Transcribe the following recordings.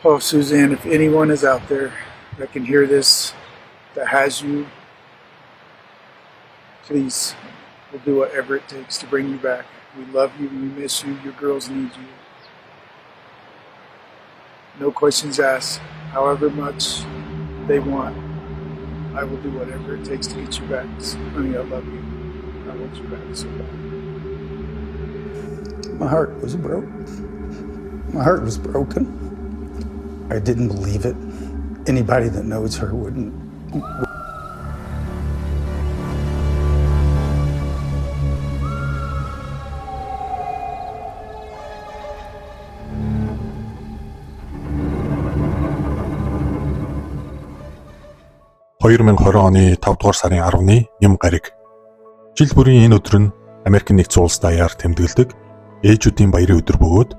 Oh, Suzanne, if anyone is out there that can hear this, that has you, please, we'll do whatever it takes to bring you back. We love you. We miss you. Your girls need you. No questions asked. However much they want, I will do whatever it takes to get you back. Honey, I love you. I want you back so bad. My heart was broke. My heart was broken. I didn't believe it. Anybody that knows her wouldn't. «2020 оны 5 дугаар сарын 10-ны ням гариг. Жил бүрийн энэ өдөр нь Америк нэгдсэн улс даяар тэмдэглэдэг ээжүүдийн баярын өдөр бөгөөд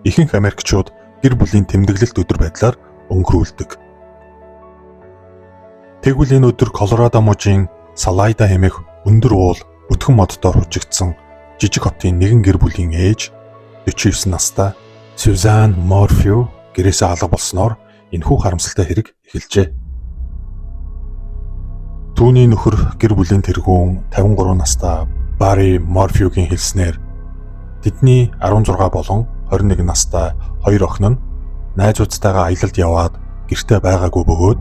ихэнх Америкчууд гэр бүлийн тэмдэглэлт өдөр байдлаар өнгөрүүлдэг. Тэгвэл энэ өдөр Колорадо мужийн Салайда хэмээх өндөр уул өтгөн моддоор хужигдсан жижиг хотын нэгэн гэр бүлийн ээж 49 настай Сюзан Морфью гэрээсээ алга болсноор энэхүү харамсалтай хэрэг эхэлжээ. Түүний нөхөр гэр бүлийн тэргүүн 53 настай Барри Морфьюгийн хэлснээр тэдний 16 болон 21 настай хоёр охин нь найзуудтайгаа аялалд яваад гэртээ байгаагүй бөгөөд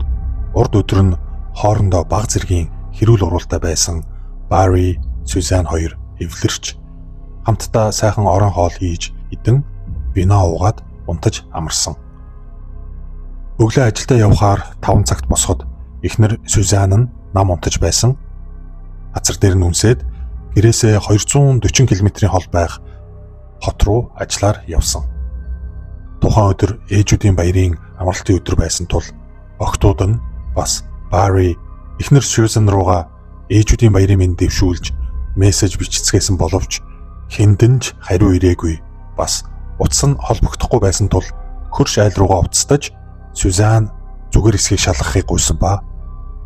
урд өдөр нь хоорондоо бага зэргийн хэрүүл уруултай байсан Барри, Сюзан хоёр эвлэрч хамтдаа сайхан орон хоол хийж идэн вино уугаад унтаж амарсан. Өглөө ажилдаа явхаар 5 цагт босоход эхнэр Сюзан нь нам унтаж байсан. Газар дээр нь үнсээд гэрээсээ 240 км-ийн хол байх хот руу ажиллаар явсан. Тухайн өдөр ээжүүдийн баярын амралтын өдөр байсан тул охидууд нь бас Барри эхнэр Сюзан руугаа ээжүүдийн баярын мэнд дэвшүүлж мессеж бичицгээсэн боловч хэнд нь ч хариу ирээгүй. Бас утас нь холбогдохгүй байсан тул хөрш айл руугаа уцтаж Сюзан зүгээр эсхийг шалгахыг гуйсан ба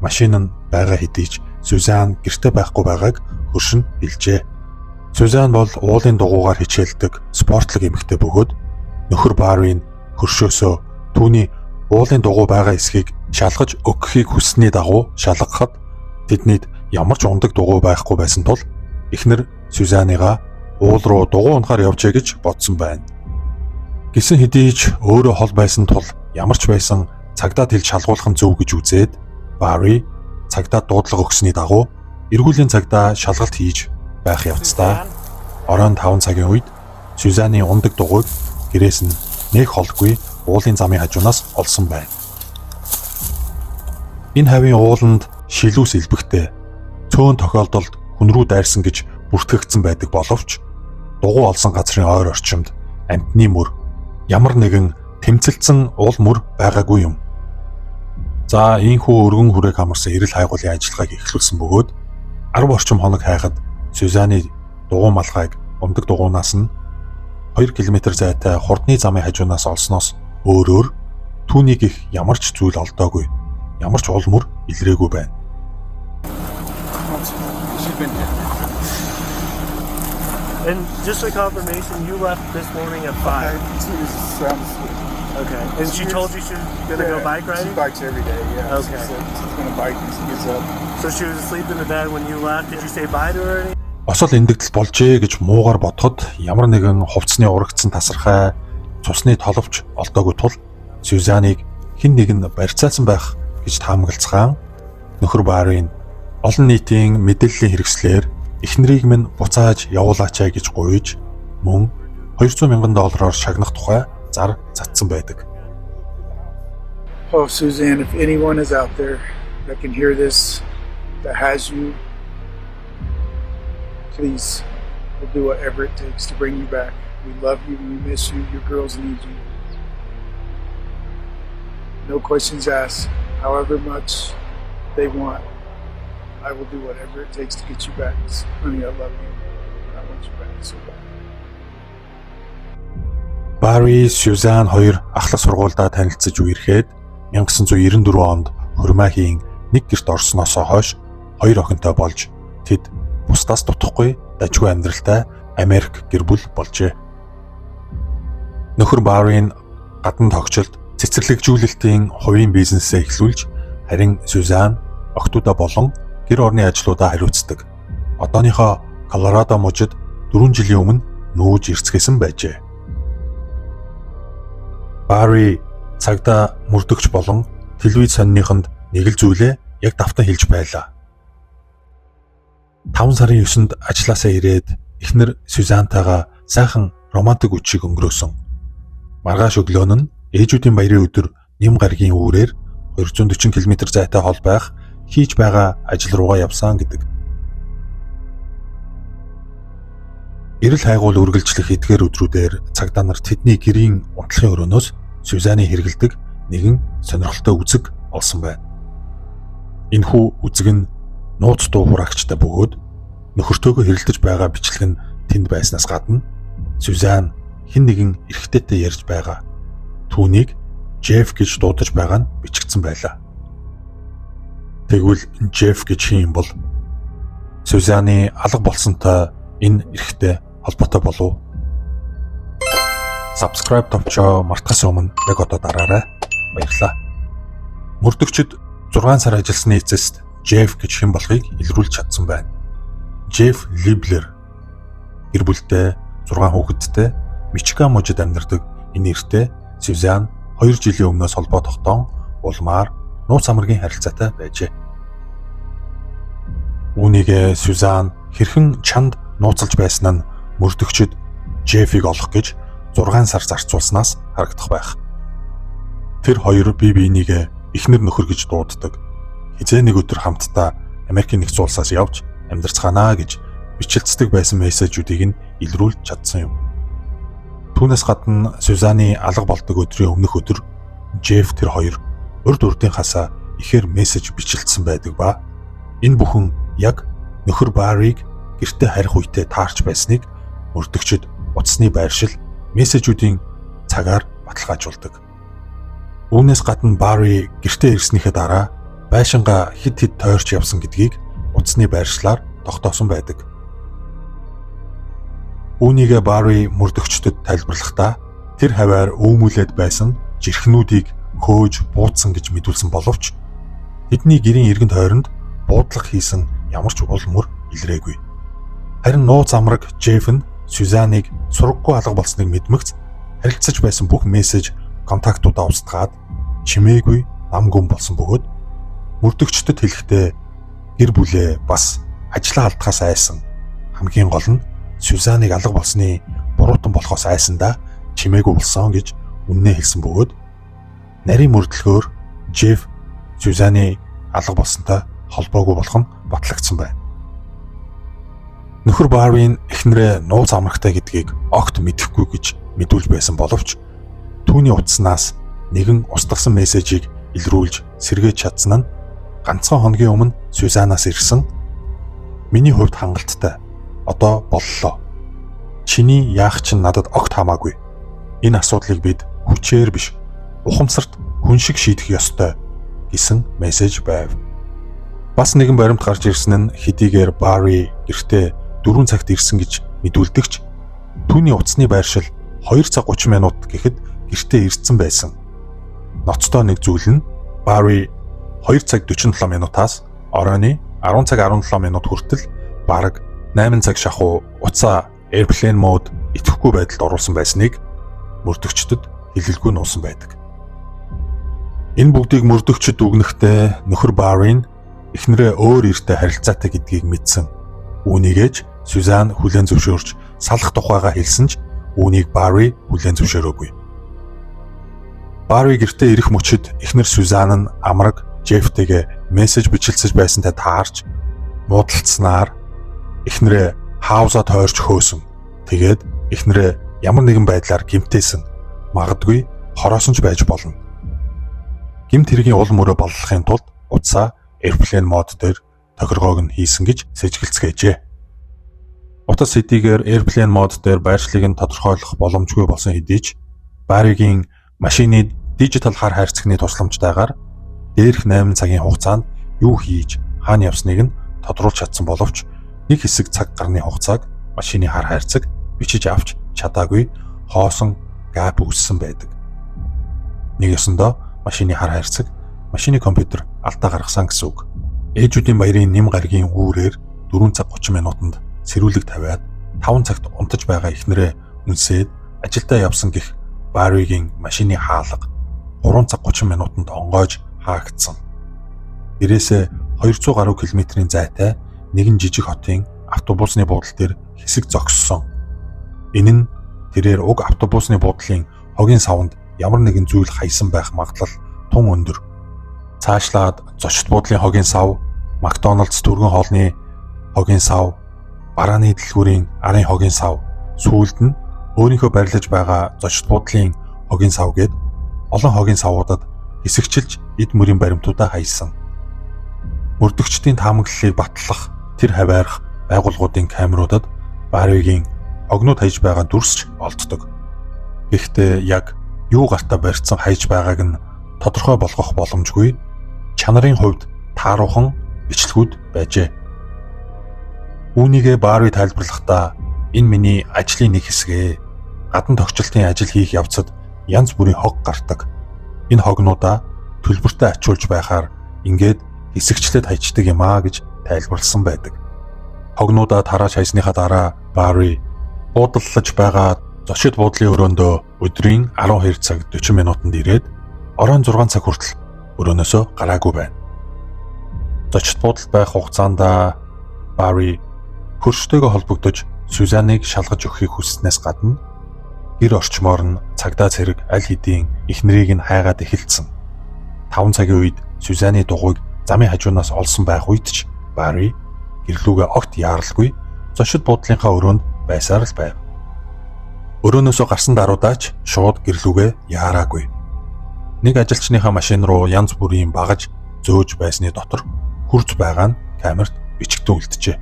машин нь байгаа хэдий ч Сюзан гэрте байхгүй байгааг хөрш нь хэлжээ. Сюзан бол уулын дугуйгаар хичээлдэг спортлог эмэгтэй бөгөөд нөхөр Барри нь хөршөөсөө түүний уулын дугуй байгаа эсхийг шалгаж өгөхийг хүссэний дагуу шалгахад тэднийд ямар ч унадаг дугуй байхгүй байсан тул эхнэр Сюзаныгаа уул руу дугуй унахаар явжээ гэж бодсон байна. Гэсэн хэдий ч өөрөө хол байсан тул ямар ч байсан цагдаад хэлж шалгуулах нь зөв гэж үзээд Барри цагдаа дуудлага өгсөний дагуу эргүүлийн цагдаа шалгалт хийж байх явцдаа оройн 5 цагийн үед Сюзаны унадаг дугуйг гэрээс нь нэг холгүй уулын замын хажуунаас олсон байна. Энэ хавийн ууланд шилүүс элбэгтэй цөөн тохиолдолд хүн рүү дайрсан гэж бүртгэгдсэн байдаг боловч дугуй олсон газрын ойр орчимд амьтны мөр ямар нэгэн тэмцэлдсэн уул мөр байгаагүй юм. За ийнхүү өргөн хүрээг хамарсан эрэл хайгуулын ажиллагааг эхлүүлсэн бөгөөд 10 орчим хоног хайхад Сюзаны дугуй малгайг унадаг дугуйнаас нь 2 км зайтай хурдны замын хажуунаас олсноос өөрөөр түүнийг их ямар ч зүйл олдоогүй. Ямар ч уул мөр илрээгүй байна. She's been hit. And just for confirmation, you left this morning at 5. She was sound asleep. Okay. And she told you she was gonna go bike She riding? bikes every day, yeah. Okay. She said she's gonna bike when she gets up. So she was asleep in the bed when you left. Did you say bye to her or anything? Осол эндэгдэл болжээ гэж муугар бодоход ямар нэгэн хувцсны урагдсан тасархай, цусны толовч олдоогүй тул Сюзаныг хэн нэг нь барьцаалсан байх гэж таамаглацгаан нөхөр Баррийн олон нийтийн мэдээллийн хэрэгслээр эхнэрийг минь буцааж явуулаач гэж гуйж мөн 200 мянган доллараар шагнах тухай зар затсан байдаг. Oh, Suzanne, if anyone is out there that can hear this, that has you, please, we'll do whatever it takes to bring you back. We love you. We miss you. Your girls need you. No questions asked. However much they want, I will do whatever it takes to get you back. Honey, I love you. I want you back so bad. Барри, Сюзан хоёр ахлах сургуульдаа танилцаж үерхэд 1994 онд хурмаахийн нэг гэрт орсноосоо хойш хоёр охинтой болж тэд бусдаас дутахгүй дажгүй амьдралтай Америк гэр бүл болжээ. Нөхөр Барри нь гадна тогтчлолд цэцэрлэгжүүлэлтийн хувийн бизнесээ эхлүүлж, харин Сюзан охидуудаа болон гэр орны ажлуудаа хариуцдаг. Одооныхоо Колорадо мужид 4 жилийн өмнө нүүж ирцгээсэн байжээ. Барри цагдаа мөрдөгч болон телевиз сониныхонд нэг л зүйлээ яг давтан хэлж байлаа. 5 сарын 9-нд ажлаасаа ирээд эхнэр Сюзантайгаа сайхан романтик үдшийг өнгөрөөсөн. Маргааш өглөө нь ээжүүдийн баярын өдөр Ням гаригийн үүрээр 240 км зайтай хол байх хийж байгаа ажил руугаа явсан гэдэг. Эрэл хайгуул үргэлжлэх эдгээр өдрүүдээр цагдаа нар тэдний гэрийн унтлахын өрөөнөөс Сюзаны хэрэглэдэг нэгэн сонирхолтой үзэг олсон байна. Энэхүү үзэг нь нууц дуу хураагчтай бөгөөд нөхөртөөгөө хэрэлдэж байгаа бичлэг нь тэнд байснаас гадна Сюзан хэн нэгэн эрэгтэйтэй ярьж байгаа. Түүнийг Джеф гэж дуудаж байгаа нь бичигдсэн байлаа. Тэгвэл Джеф гэж хэн юм бол? Сюзаны алга болсонтой энэ эрэгтэй холбоотой болов уу? Subscribe товчоо мартахаас өмнө яг одоо дараарай. Баярлалаа. Мөрдөгчид 6 сар ажилласны эцэст Джеф гэж хэн болохыг илрүүлж чадсан байна. Джеф Либлер гэр бүлтэй 6 хүүхэдтэй Мичиган мужид амьдардаг энэ эрэгтэй Сюзан 2 жилийн өмнөөс холбоо тогтоон улмаар нууц амаргийн харилцаатай байжээ. Үүнийг Сюзан хэрхэн чанд нууцлж байсан нь мөрдөгчид Джефийг олох гэж 6 сар зарцуулснаас харагдах байх. Тэр хоёр бие биенийг эхнэр нөхөр гэж дууддаг. Хэзээ нэг өдөр хамтдаа Америкийн нэгдсэн улсаас явж амьдарцгаана гэж бичилцдэг байсан мессежүүдийг нь илрүүлж чадсан юм. Түүнээс гадна Сюзаны алга болдог өдрийн өмнөх өдөр Джеф тэр хоёр урд урдын хасаа ихээр мессеж бичилцсэн байдаг ба энэ бүхэн яг нөхөр Барриг гэртээ харих үедээ таарч байсныг мөрдөгчид утасны байршил мессежүүдийн цагаар баталгаажуулдаг. Үүнээс гадна Барри гэртээ ирснийхээ дараа байшингаа хэд хэд тойрч явсан гэдгийг утасны байршлаар тогтоосон байдаг. Үүнийгээ Барри мөрдөгчдөд тайлбарлахдаа тэр хавиар өөмүүлээд байсан жирхнүүдийг хөөж буудсан гэж мэдүүлсэн боловч тэдний гэрийн эргэн тойронд буудлага хийсэн ямар ч уул мөр илрээгүй. Харин нууц амраг Джеф нь Сюзаныг сураггүй алга болсныг мэдмэгц харилцаж байсан бүх мессеж контактуудаа устгаад чимээгүй нам гүн болсон бөгөөд мөрдөгчдөд хэлэхдээ гэр бүлээ бас ажлаа алдахаас айсан. Хамгийн гол нь Сюзаныг алга болсны буруутан болохоос айсандаа чимээгүй болсон гэж үннээ хэлсэн бөгөөд нарийн мөрдлөгөөр Джеф Сюзаны алга болсонтой холбоогүй болох нь батлагдсан байна. Нөхөр Барвин эхнэрээ нууц амрагтай гэдгийг огт мэдэхгүй гэж мэдүүлж байсан боловч түүний утаснаас нэгэн устгасан мессежийг илрүүлж сэргээж чадсан нь ганцхан хоногийн өмнө Сюзанаас ирсэн "Миний хувьд хангалттай. Одоо боллоо. Чиний яах чинь надад огт хамаагүй. Энэ асуудлыг бид хүчээр биш, ухамсарт хүн шиг шийдэх ёстой" гэсэн мессеж байв. Бас нэгэн баримт гарч ирсэн нь хэдийгээр Барри гэртээ 4 цагт ирсэн гэж мэдүүлдэг ч түүний утасны байршил 2 цаг 30 минут гэхэд гэртээ ирсэн байсан. Ноцтой нэг зүйл нь Барри 2 цаг 47 минутаас оройн 10 цаг 17 минут хүртэл бараг 8 цаг шахуу утсаа airplane mode идэвхгүй байдалд оруулсан байсныг мөрдөгчдөд хэлэлгүй нуусан байдаг. Энэ бүгдийг мөрдөгчд дүгнэхдээ нөхөр Барри нь эхнэрээ өөр эртэй харилцаатай гэдгийг мэдсэн. Үүнийгээ ч Сюзан хүлээн зөвшөөрч салах тухайгаа хэлсэн ч үүнийг Барри хүлээн зөвшөөрөөгүй. Барри гэртээ ирэх мөчид эхнэр Сюзан нь амраг Джефтэйгээ мессеж бичилцэж байсантай таарч муудалцсанаар эхнэрээ хаусаа тойрч хөөсөн. Тэгээд эхнэрээ ямар нэгэн байдлаар гэмтээсэн. Магадгүй хороосон ч байж болно. Гэмт хэргийн уул мөрөө баллахын тулд утсаа airplane mode дээр тохиргоог нь хийсэн гэж сэжиглэцгээжээ. Утас хэдийгээр airplane mode дээр байршлыг нь тодорхойлох боломжгүй болсон хэдий ч Барригийн машины дижитал хар хайрцагны тусламжтайгаар дээрх 8 цагийн хугацаанд юу хийж хаана явсныг нь тодруулж чадсан боловч нэг хэсэг цаг гарны хугацааг машины хар хайрцаг бичиж авч чадаагүй хоосон gap үүссэн байдаг. Нэг ёсондоо машины хар хайрцаг, машины компьютер алдаа гаргасан гэсэн үг. Ээжүүдийн баярын нэм гарагийн үүрээр 4 цаг 30 минутанд сэрүүлэг тавиад 5 цагт унтаж байгаа эхнэрээ үнсээд ажилдаа явсан гэх Барригийн машины хаалга 3 цаг 30 минутанд онгойж хаагдсан. Гэрээсээ 200 гаруй километрийн зайтай нэгэн жижиг хотын автобусны буудал дээр хэсэг зогссон. Энэ нь тэрээр уг автобусны буудлын хогийн савнд ямар нэгэн зүйл хаясан байх магадлал тун өндөр. Цаашлаад зочид буудлын хогийн сав, Макдоналдс түргэн хоолны хогийн сав, барааны дэлгүүрийн арын хогийн сав, сүүлд нь өөрийнхөө байрлаж байгаа зочид буудлын хогийн сав гээд олон хогийн савуудад хэсэгчилж эд мөрийн баримтуудаа хаясан. Мөрдөгчдийн таамаглалыг батлах тэр хаваарх байгууллагуудын камеруудад Барригийн хогнууд хаяж байгаа дүрс ч олддог. Гэхдээ яг юу гартаа барьцсан хаяж байгааг нь тодорхой болгох боломжгүй чанарын хувьд тааруухан бичлэгүүд байжээ. Үүнийгээ Барри тайлбарлахдаа энэ миний ажлын нэг хэсэг ээ. Гадна тогтчлтын ажил хийх явцад янз бүрийн хог гардаг. Энэ хогнуудаа төлбөртэй ачуулж байхаар ингээд хэсэгчлээд хайчдаг юм аа гэж тайлбарласан байдаг. Хогнуудаа тарааж хайсныхаа дараа Барри буудаллаж байгаа зочид буудлын өрөөндөө өдрийн 12 цаг 40 минутанд ирээд оройн 6 цаг хүртэл өрөөнөөсөө гараагүй байна. Зочид буудалд байх хугацаанд Барри хөрштэйгөө холбогдож Сюзаныг шалгаж өгөхийг хүсснээс гадна гэр орчмоор нь цагдаа цэрэг аль хэдийн эхнэрийг нь хайгаад эхэлсэн. 5 цагийн үед Сюзаны дугуйг замын хажуунаас олсон байх үед ч Барри гэрлүүгээ огт яаралгүй зочид буудлынхаа өрөөнд байсаар л байв. Өрөөнөөсөө гарсан даруйдаа ч шууд гэрлүүгээ яараагүй. Нэг ажилчныхаа машин руу янз бүрийн багаж зөөж байсны дотор хурц байгаа нь камерт бичигдэн үлджээ.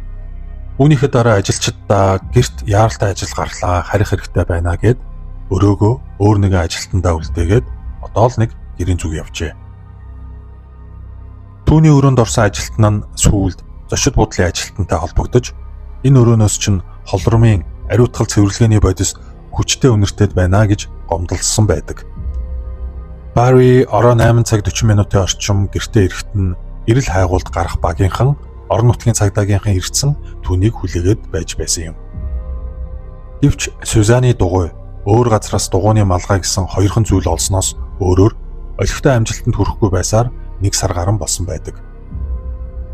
Үүнийхээ дараа ажилчдаа гэрт яаралтай ажил гарлаа, харих хэрэгтэй байна гэд өрөөгөө өөр нэгэн ажилтнандаа үлдээгээд одоо л нэг гэрийн зүг явжээ. Түүний өрөөнд орсон ажилтан нь сүүлд зочид буудлын ажилтнтай холбогдож энэ өрөөнөөс чинь холромын ариутгал цэвэрлэгээний бодис хүчтэй үнэртэд байна гэж гомдолсон байдаг. Барри орой 8 цаг 40 минутын орчим гэртээ ирэхэд нь эрэл хайгуулд гарах багийнхан орон нутгийн цагдаагийнхан ирсэн түүнийг хүлээгээд байж байсан юм. Гэвч Сюзаны дугуй өөр газраас дугуйны малгай гэсэн хоёрхан зүйл олсноос өөрөөр олигтой амжилтанд хүрэхгүй байсаар нэг сар гарan болсон байдаг.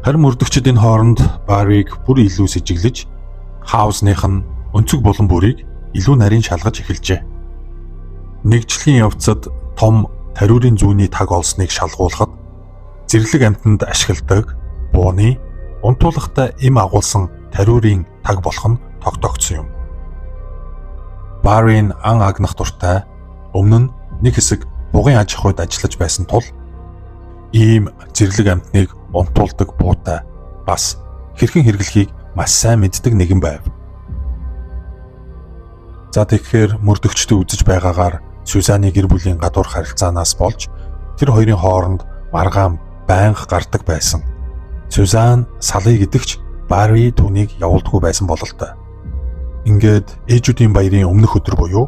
Харин мөрдөгчид энэ хооронд Барриг бүр илүү сэжиглэж хаусных нь өнцөг булан бүрийг илүү нарийн шалгаж эхэлжээ. Нэг жилийн явцад том тариурын зүүнний таг олсныг шалгуулхад зэрлэг амьтанд ашигладаг бууны унтуулгатай эм агуулсан тариурын таг болох нь тогтоогдсон юм. Баррийн ан агнах дуртай өмнө нь нэг хэсэг бугын аж ахуйд ажиллаж байсан тул ийм зэрлэг амьтныг унтуулдаг буутай бас хэрхэн хэрэглэхийг маш сайн мэддэг нэгэн байв. За тэгэхээр мөрдөгчдөд үзэж байгаагаар Сюзаны гэр бүлийн гадуур харилцаанаас болж тэр хоёрын хооронд маргаан байнга гардаг байсан. Сюзан салъя гэдэг ч Барри түүнийг явуулдаггүй байсан бололтой. Ингээд ээжүүдийн баярын өмнөх өдөр буюу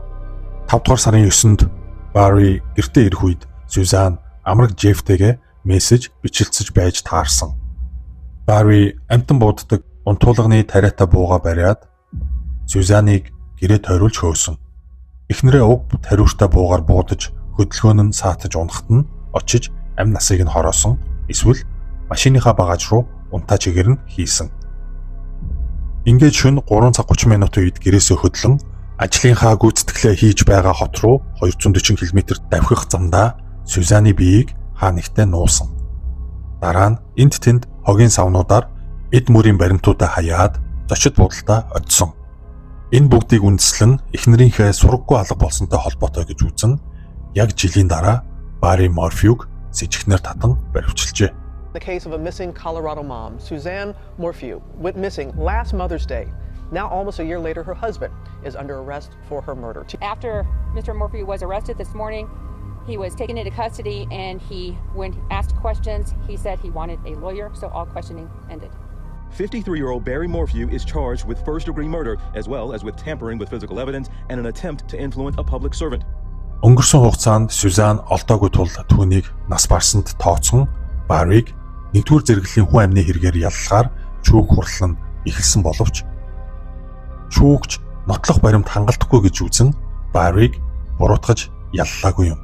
5 дугаар сарын 9-нд Барри гэртээ ирэх үед Сюзан амраг Джефтэйгээ мессеж бичилцэж байж таарсан. Барри амьтан бууддаг унтуулганы тариатай бууга бариад Сюзаныг гэрээ тойруулж хөөсөн. Эхнэрээ уг тариуртай буугаар буудаж хөдөлгөөн нь саатаж унахад нь очиж амь насыг нь хороосон эсвэл машиныхаа багаж руу унтаа чигээр нь хийсэн. Ингээд шөнө 3 цаг 30 минутын үед гэрээсээ хөдлөн ажлынхаа гүйцэтгэлээ хийж байгаа хот руу 240 км давхих замдаа Сюзаны биеийг хаа нэгтээ нуусан. Дараа нь энд тэнд хогийн савнуудаар эд мөрийн баримтуудаа хаяад зочид буудалдаа очсон. Энэ бүгдийг үндэслэн эхнэрийнхээ сураггүй алга болсонтой холбоотой гэж үзэн яг жилийн дараа Барри Морфюг сэжигтнээр татан баривчилжээ. The case of a missing Colorado mom, Suzanne Morphew, went missing last Mother's Day. Now, almost a year later, her husband is under arrest for her murder. After Mr. Morphew was arrested this morning, he was taken into custody and he, when asked questions, he said he wanted a lawyer, so all questioning ended. 53-year-old Barry Morphew is charged with first-degree murder, as well as with tampering with physical evidence and an attempt to influence a public servant. Өнгөрсөн хугацаанд Сюзан олдоогүй тул түүнийг нас барсанд тооцсон Барриг нэгдүгээр зэрэглэлийн хүн амны хэрэгээр яллахаар шүүх хурал нь эхэлсэн боловч шүүгч нотлох баримт хангалтгүй гэж үзэн Барриг буруутгаж яллаагүй юм.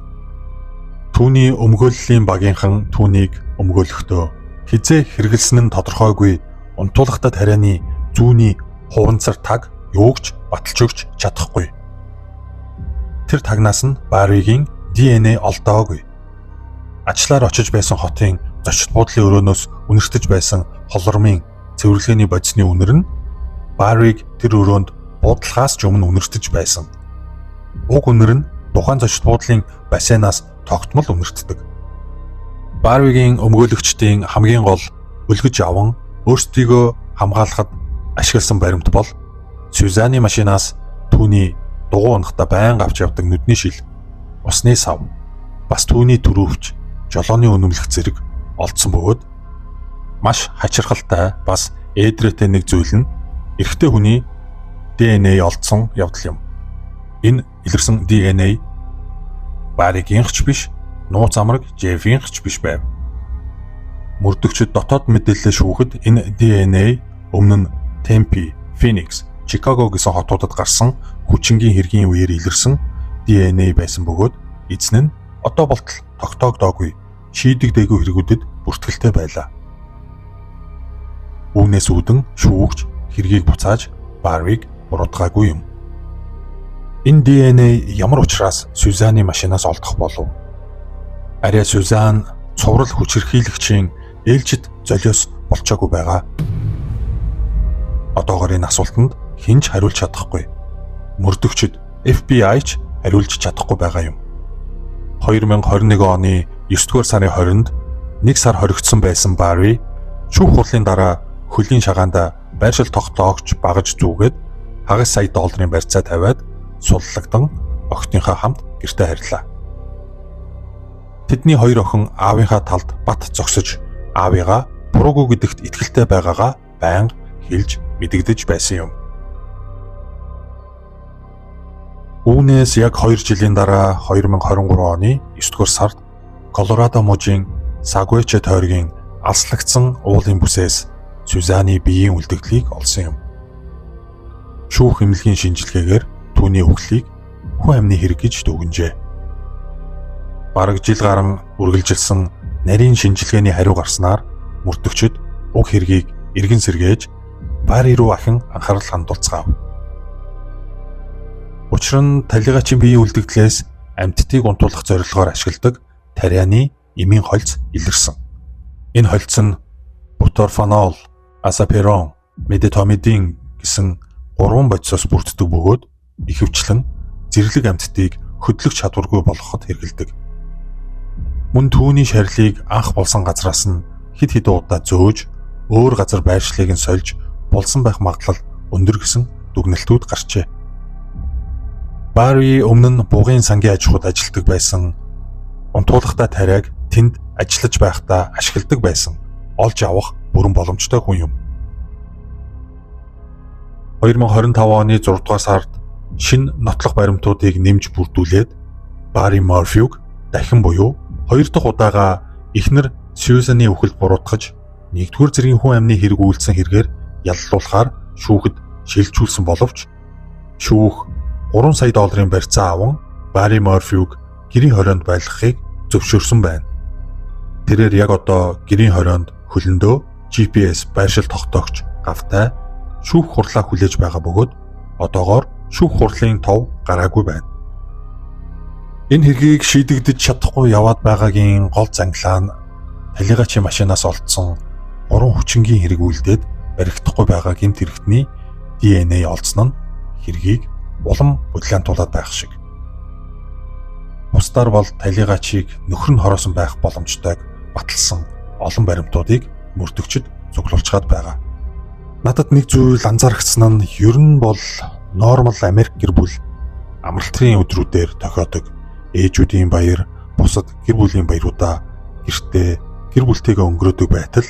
Түүний өмгөөллийн багийнхан түүнийг өмгөөлөхдөө хэзээ хэрэгэлсэн нь тодорхойгүй унтуулгатай тарианы зүүнний хуванцар таг юуг ч баталж өгч чадахгүй. Тэр тагнаас нь Барригийн DNA олдоогүй. Ажлаар очиж байсан хотын зочид буудлын өрөөнөөс үнэртэж байсан холормын цэвэрлэгээний бодисны үнэр нь Барриг тэр өрөөнд буудлахаас ч өмнө үнэртэж байсан. Уг үнэр нь тухайн зочид буудлын бассейнаас тогтмол үнэртдэг. Барригийн өмгөөлөгчдийн хамгийн гол өлгөж аван өөрсдийгөө хамгаалахад ашигласан баримт бол Сюзаны машинаас түүний дугуй унахдаа байнга авч явдаг нүдний шил, усны сав, бас түүний түрүүвч, жолооны үнэмлэх зэрэг олдсон бөгөөд маш хачирхалтай бас ээдрээтэй нэг зүйл нь эрэгтэй хүний DNA олдсон явдал юм. Энэ илэрсэн DNA Барригийнх ч биш, нууц амраг Джеффийнх ч биш байв. Мөрдөгчид дотоод мэдээлэлээ шүүхэд энэ DNA өмнө нь Темпи, Феникс, Чикаго гэсэн хотуудад гарсан хүчингийн хэргийн үеэр илэрсэн DNA байсан бөгөөд эзэн нь одоо болтол тогтоогдоогүй шийдэгдээгүй хэрэгүүдэд бүртгэлтэй байлаа. Үүнээс үүдэн шүүгч хэргийг буцааж Барриг буруутгаагүй юм. Энэ DNA ямар учраас Сюзаны машинаас олдох болов? Арай Сюзан цуврал хүчирхийлэгчийн ээлжид золиос болчоогүй байгаа. Одоогоор энэ асуултанд хэн ч хариулж чадахгүй. Мөрдөгчид FBI ч хариулж чадахгүй байгаа юм. 2021 оны 9-р сарын 20-нд 1 сар хоригдсон байсан Барри шүүх хурлын дараа хөлийн шагаанда байршил тогтоогч багаж зүгээд хагас сая долларын барьцаа тавиад суллагдан охидынхоо хамт гэртээ харилаа. Тэдний хоёр охин аавынхаа талд бат зогсож аавыгаа буруугүй гэдэгт итгэлтэй байгаагаа байнга хэлж мэдэгдэж байсан юм. Үүнээс яг 2 жилийн дараа 2023 оны 9-р сард Колорадо мужийн Сагуэче тойргийн алслагдсан уулын бүсээс Сюзаны биеийн үлдэгдлийг олсон юм. Шүүх эмнэлгийн шинжилгээгээр түүний үхлийг хүн амны хэрэг гэж дүгнжээ. Бараг жил гарan үргэлжилсэн нарийн шинжилгээний хариу гарснаар мөрдөгчид уг хэргийг эргэн сэргээж Барри руу ахин анхаарал хандуулцгаав. Учир нь талигачийн биеийн үлдэгдлээс амьтдыг унтуулах зорилгоор ашигладаг тарианы эмийн хольц илэрсэн. Энэ хольц нь буторфанол, азаперон, медетомидин гэсэн 3 бодисоос бүрддэг бөгөөд ихэвчлэн зэрлэг амьтдыг хөдлөх чадваргүй болгоход хэрэглэдэг. Мөн түүний шарилыг анх болсон газраас нь хэд хэдэн удаа зөөж өөр газар байршлыг нь сольж булсан байх магадлал өндөр гэсэн дүгнэлтүүд гарчээ. Барри өмнө нь бугын сангийн аж ахуйд ажилладаг байсан. Унтуулгатай тариаг тэнд ажиллаж байхдаа ашигладаг байсан. Олж авах бүрэн боломжтой хүн юм. 2025 оны 6 дугаар сард шинэ нотлох баримтуудыг нэмж бүрдүүлээд Барри Морфюг дахин буюу хоёр дахь удаага эхнэр Сьюзаны үхэлд буруутгаж нэгдүгээр зэргийн хүн амны хэрэг үйлдсэн хэрэгээр яллуулахаар шүүхэд шилжүүлсэн боловч шүүх 3 сая долларын барьцаа аван Барри Морфюг гэрийн хорионд байлгахыг зөвшөөрсөн байна. Тэрээр яг одоо гэрийн хорионд хөлөндөө GPS байршил тогтоогч гавтай шүүх хурлаа хүлээж байгаа бөгөөд одоогоор шүүх хурлын тов гараагүй байна. Энэ хэргийг шийдэгдэж чадахгүй яваад байгаагийн гол зангилаа нь талигачийн машинаас олдсон 3 хүчингийн хэрэг үлдээд баригдахгүй байгаа гэмт хэрэгтний DNA олдсон нь хэргийг улам бодлиантуулаад байх шиг. Бусдаар бол талигачийг нөхөр нь хороосон байх боломжтойг баталсан олон баримтуудыг мөрдөгчид цуглуулчгаад байгаа. Надад нэг зүйл анзаарчихсан нь ер нь бол нормал Америк гэр бүл амралтын өдрүүдээр тохиодог ээжүүдийн баяр, бусад гэр бүлийн баяруудаа гэртээ гэр бүлтэйгээ өнгөрөөдөг байтал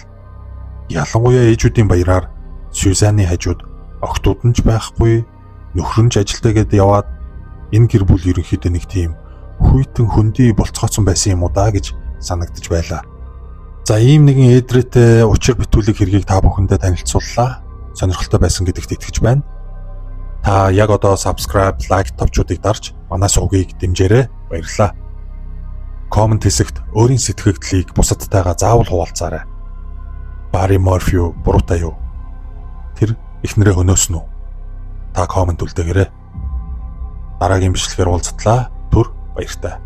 ялангуяа ээжүүдийн баяраар Сюзаны хажууд охтууд нь ч байхгүй, нөхөр нь ч ажилдаа гээд яваад энэ гэр бүл ерөнхийдөө нэг тийм Хүйтэн хөндий болцгооцсон байсан юм уу да гэж санагдаж байлаа. За, ийм нэгэн ээдрээтэй учир битүүлэг хэргийг та бүхэндээ танилцууллаа. Сонирхолтой байсан гэдэгт итгэж байна. Та яг одоо subscribe, like товчуудыг дарж манай сувгийг дэмжээрэй. Баярлалаа. Comment хэсэгт өөрийн сэтгэгдлийг бусадтайгаа заавал хуваалцаарай. Барри Морфью буруутай юу? Тэр эхнэрээ хөнөөсөн үү? Та comment үлдээгээрэй. Дараагийн бичлэгээр уулзтлаа. Түр баяртай.